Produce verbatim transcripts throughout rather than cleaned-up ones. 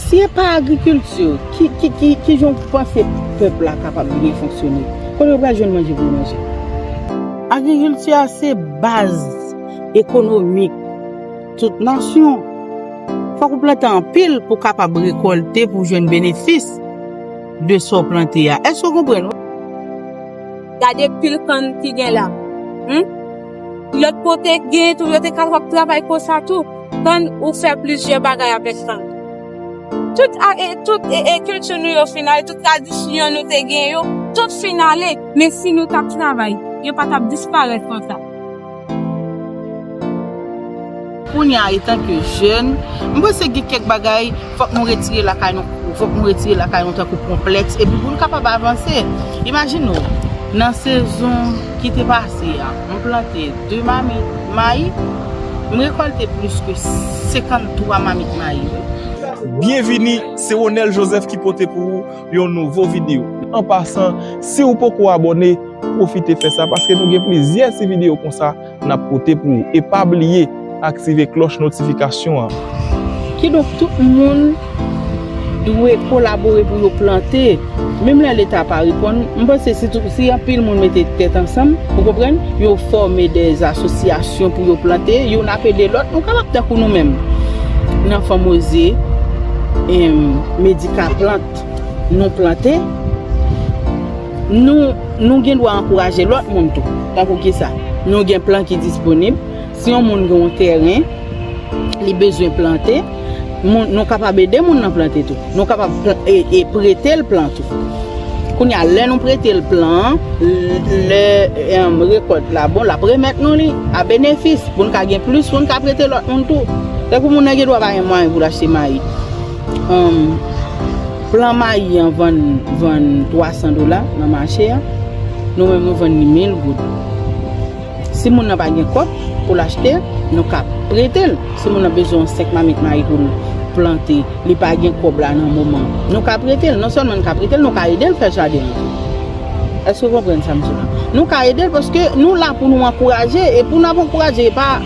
Si e pa agrikilti, ki, ki, ki, ki jan w panse pèp la kapab byen fonksyone? Kote yo pral jwenn manje pou yo manje? Agrikilti a se baz ekonomik tout nasyon. Fòk ou plante anpil pou w kapab rekòlte, pou w jwenn benefis de sa w plante a. Èske w konprann? Gade pil kann ki gen la. Hmm? Lòt kote, gen tou, yo te kapab travay konsa tou. Kann, ou fè plizyè bagay avèk kann. Tout, a, e, tout e, e kilti nou yo fin ale, tout tradisyon nou te gen yo, tout fin ale. Men si nou t ap travay, yo pa t ap disparèt konsa. Kounye a, etanke jèn, m panse gen kèk bagay, fòk nou retire lakay nou, fòk nou retire lakay nou tankou konplèks, epi pou nou kapab avanse. Imajine w, nan sezon ki te pase a, m plante de mamit mayi, m rekòlte plis ke senkanntwa mamit mayi. Byenvini, se Ronel Joseph ki pote pou ou yon nouvo videyo. An pasan, si w poko abòne, pwofite fè sa, paske nou gen plizyè ti videyo konsa n ap pote pou ou. E pa bliye aktive klòch notifikasyon an. Kidonk, tout moun dwe kolabore pou yo plante. Menm lè Leta pa reponn, m panse si tou, si anpil moun mete tèt ansanm, ou konprann, yo fòme de asosyasyon pou yo plante, youn ap ede lòt, nou kapab tankou nou menm. Nan Fanm Oze, em, Medika Plant, nou plante, nou, nou gen dwa ankouraje lòt moun tou. Tankou kisa? Nou gen plan ki disponib. Si yon moun gen yon tèren, li bezwen plante, moun, nou kapab ede moun nan plante tou. Nou kapab pl-, e, e prete l plan tou. Kounye a, lè nou prete l plan an, l-, lè, em, rekòt la bon, l ap remèt nou li a benefis, pou n ka gen plis, pou n ka prete lòt moun tou. Tankou moun nan gen dwa pa gen mwayen pou l achte mayi. Em, plan mayi an vann, vann twa san dola nan mache a. Nou menm, nou vann li mil goud. Si moun nan pa gen kòb pou l achte, nou ka prete l. Si moun nan bezwen yon senk mamit mayi pou l plante, li pa gen kòb la nan moman, nou ka prete l. Non sèlman nou ka prete l, nou ka ede l fè jaden an tou. Èske w konprann sa m di w la? Nou ka ede l paske nou la pou nou ankouraje, e pou n ap ankouraje, e pa,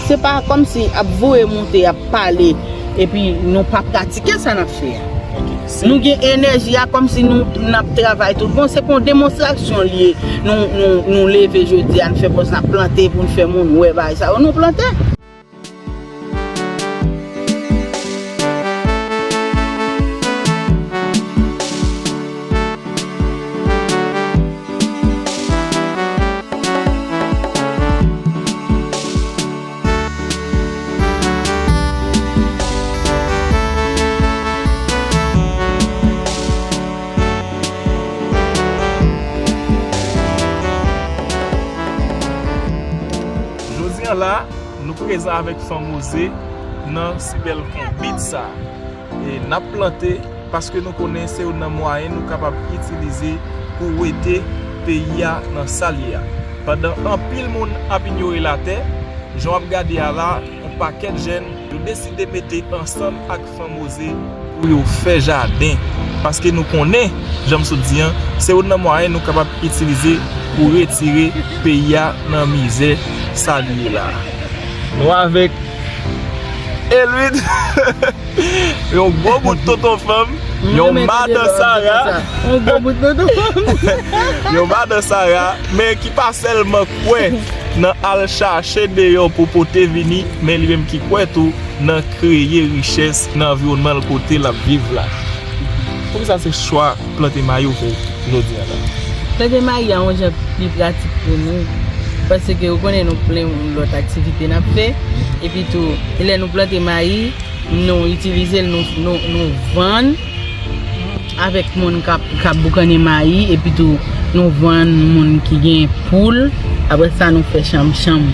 se pa kòmsi ap voye monte, ap pale, epi nou pa pratike sa n ap fè a. Ok, si nou gen enèji a, kòmsi nou, n ap travay tout bon, se pou yon demonstrasyon l ye. Nou, nou, nou leve jodi a, n fè pòz, n ap plante pou n fè moun wè bagay sa yo. Nou plante. Jodi a la, nou prezan avèk Fanm Oze nan si bèl konbit sa. E n ap plante paske nou konnen se youn nan mwayen nou kapab itilize pou wete peyi a nan sa l ye a. Pandan anpil moun ap inyore latè, jan w ap gade a la, yon pakèt jèn, yo deside mete ansanm ak Fanm Oze pou yo fè jaden. Paske nou konnen, jan m sot di an, se youn nan mwayen nou kapab itilize pou retire peyi a nan mizè sa li ye la. Nou avèk Elwid. Yon gwo bout tonton fanm. Yon madan Sara. Yon gwo bout tonton fanm. Yon madan Sara, men ki pa sèlman kwè nan al chache deyò pou pote vini, men li menm ki kwè tou nan kreye richès nan anviwònman l kote l ap viv la. Poukisa se chwa plante mayi ou fè jodi a la? Plante mayi a yon jan pi pratik pou nou, paske ou konnen nou plen lòt aktivite n ap fè, epi tou, lè nou plante mayi, nou itilize l, nou, nou, nou vann avèk moun k ap, k ap boukannen mayi, epi tou, nou vann moun ki gen poul, apre sa, nou fè chanm chanm.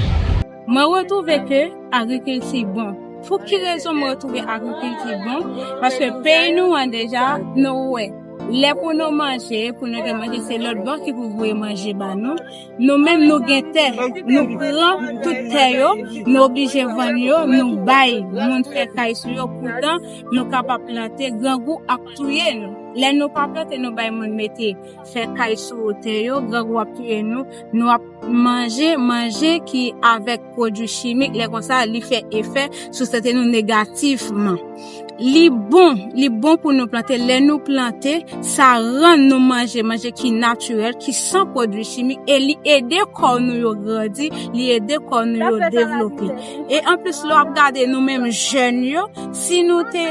Mwen retwouve ke agrikilti bon. Pou ki rezon mwen retwouve agrikilti bon? Paske peyi nou an deja, nou wè, lè pou nou manje, pou nou gen manje, se lòt bò ki pou voye manje ba nou. Nou menm, nou gen tè, nou pran tout tè yo, nou oblije vann yo, nou bay moun fè kay sou yo. Poutan, nou kapab plante, grangou ap touye nou. Lè nou pa plante, nou bay moun mete, fè kay sou tè yo, grangou ap touye nou, nou ap manje manje ki avèk pwodui chimik, lè konsa, li fè efè sou sante nou negativman. Li bon, li bon pou nou plante. Lè nou plante, sa rann nou manje, manje ki natirèl, ki san pwodui chimik, e li ede kò nou yo grandi, li ede kò nou yo devlope. E anplis, lè w ap gade nou menm jèn yo, si nou te,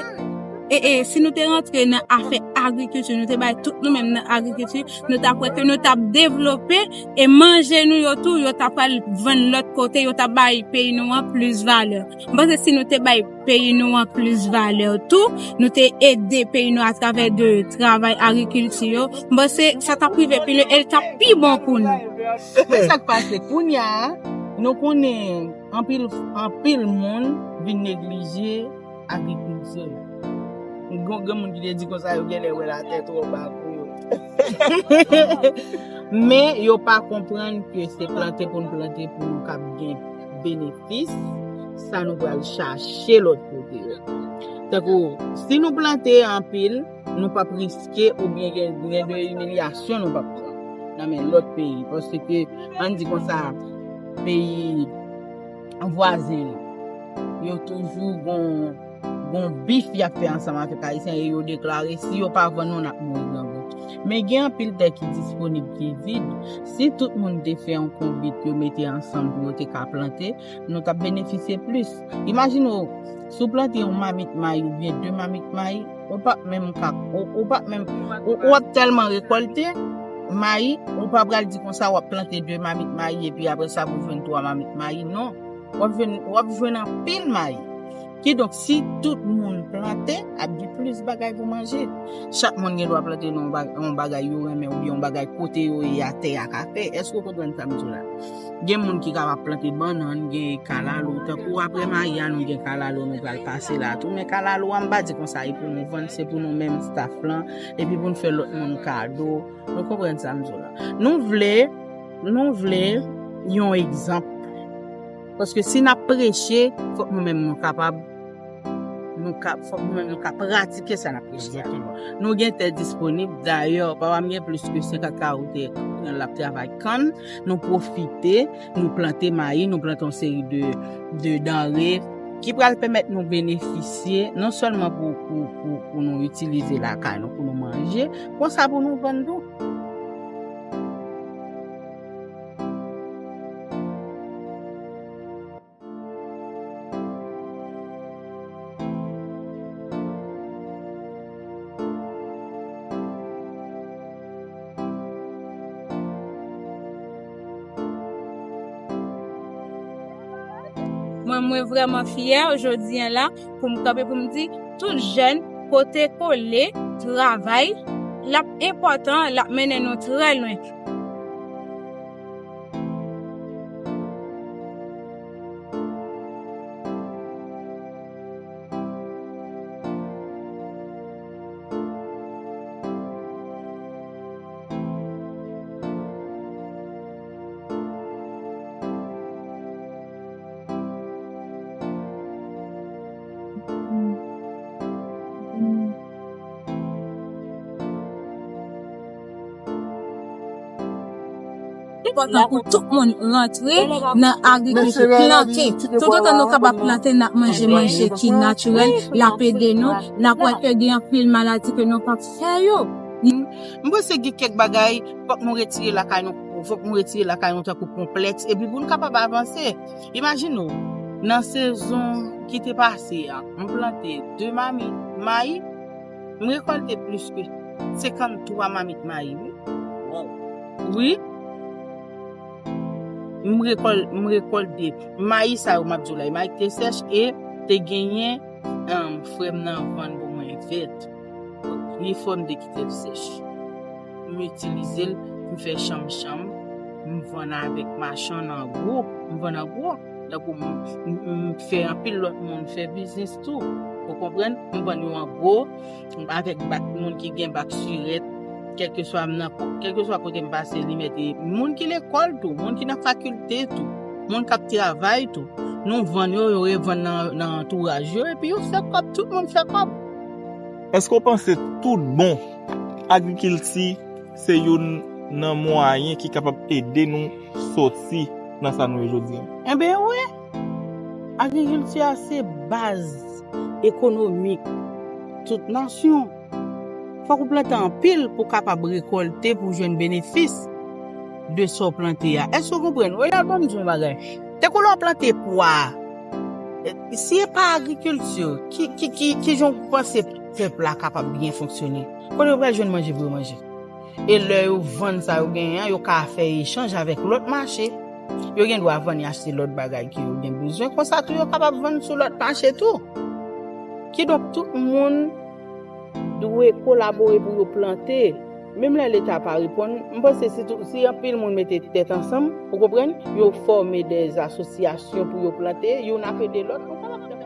e, e, si nou te rantre nan afè agrikilti, nou te bay tout nou menm nan agrikilti, nou t ap wè ke nou t ap devlope, e manje nou yo tou, yo t ap pral vann lòt kote, yo t ap bay peyi nou an plis valè. M panse si nou te bay peyi nou an plis valè tou, nou te ede peyi nou atravè de travay agrikilti yo, m panse sa t ap rive pi lwen e l t ap pi bon pou nou. Men sa k pase kounye a, nou konnen anpil, anpil moun vin neglije agrikilti. Gon granmoun ki te di konsa, yo genlè wè latè twò ba pou yo. Men yo pa konprann ke se plante pou n plante pou nou kab gen benefis, sa nou pral chache lòt kote yo. Tankou, si nou plante anpil, nou p ap riske oubyen gen, gen de imilyasyon nou p ap pran nan men lòt peyi. Paske, ann di konsa, peyi vwazen nou, yo toujou gon, gon bif y ap fè ansanm avèk Ayisyen e yo deklare, si yo pa vann nou, n ap mouri grangou. Men gen anpil tè ki disponib, ki vid. Si tout moun te fè yon konbit, yo mete ansanm pou yo te ka plante, nou t ap benefisye plis. Imajine w, si w plante yon mamit mayi oubyen de mamit mayi, ou p ap menm ka, ou, ou p ap menm, ou, ou ap tèlman rekòlte mayi, ou pa pral di konsa w ap plante de mamit mayi epi apre sa pou jwenn twa mamit mayi. Non. W ap jwenn, w ap jwenn anpil mayi. Kidonk, si tout moun plante, ap gen plis bagay pou manje. Chak moun gen dwa plante nan yon ba-, yon bagay yo renmen oubyen yon bagay kote yo ye a tè a ka fè. Èske w konprann sa m di w la? Gen moun ki kapab plante bannann, gen kalalou. Tankou apre mayi a, nou gen kalalou, nou pral pase la tou. Men kalalou a, m pa di konsa e pou nou vann, se pou nou menm staff lan, epi pou n fè lòt moun kado. Nou konprann sa m di w la? Nou vle, nou vle yon egzanp. Paske si n ap preche, fòk nou menm nou kapab, nou ka, fòk nou menm nou ka pratike sa n ap preche a. Egzakteman. Nou gen tè disponib. Dayè, papa m gen plis ke senkant kawo tè, l ap travay kann. Nou pwofite, nou plante mayi, nou plante yon seri de, de danre ki pral pèmèt nou benefisye non sèlman pou, pou, pou, pou nou itilize lakay nou, pou nou manje, konsa pou nou vann tou. Mwen, mwen vrèman fyè jodi a la pou m kanpe pou m di tout jèn pote kole, travay, l ap enpòtan, l ap mennen nou trè lwen. Enpòtan pou tout moun rantre nan agrikilti, plante. Toutotan nou kapab plante, n ap manje manje ki natirèl, l ap ede nou, n ap wè ke gen anpil maladi ke nou p ap fè yo. M panse gen kèk bagay, fòk nou retire lakay nou, fòk nou retire lakay nou tankou konplèks, epi pou n kapab avanse. Imajine w, nan sezon ki te pase a, m plante de mamit mayi, m rekòlte plis ke senkanntwa mamit mayi, wi. Wi. M rekòl-, m rekòlte mayi sa yo, m ap di w la, e mayi ki te sèch e te genyen, um, frè m nan vann pou mwen vèt. Li fò m te kite l sèch. M itilize l, m fè chanm chanm, m vann avèk machann an gwo, m vann an gwo. Tankou m, m, m fè anpil lòt moun fè biznis tou. Ou konprann? M vann yo an gwo, avèk bak, moun ki gen bak sirèt, kèlkeswa m nan, kèlkeswa kote m pase, li mete moun ki lekòl tou, moun ki nan fakilte tou, moun k ap travay tou. Nou vann yo, yo revann nan, nan antouraj yo, epi yo fè kòb, tout moun fè kòb. Èske w panse tout bon agrikilti se youn nan mwayen ki kapab ede nou soti nan sa nou ye jodi a? Enben wi, agrikilti a se baz ekonomik tout nasyon. Fòk ou plante anpil pou w kapab rekòlte, pou w jwenn benefis de sa w plante a. Èske w konprann? Ronald, ban m di w yon bagay. Te kou lè w plante pwa, e, si e pa agrikilti, ki, ki, ki, ki jan w panse pèp la kapab byen fonksyone? Kote yo pral jwenn manje pou yo manje? E lè yo vann sa yo genyen an, yo ka fè echanj avèk lòt mache. Yo gen dwa vann e achte lòt bagay ke yo gen bezwen. Konsa tou, yo kapab vann sou lòt mache tou. Kidonk, tout moun dwe kolabore pou yo plante. Menm lè Leta pa reponn, m panse si tou, si anpil moun mete tèt ansanm, ou konprann, yo fòme de asosyasyon pou yo plante, youn ap ede lòt, nou kapab fè.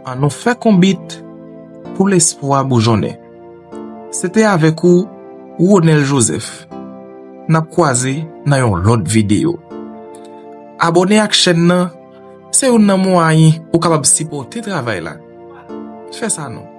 Ann nou fè konbit pou lespwa boujonnen. Se te avèk ou, Ronel Joseph. N ap kwaze nan yon lòt videyo. Abòne ak chèn nan, se youn nan mwayen ou kapab sipòte travay la. Fè sa non.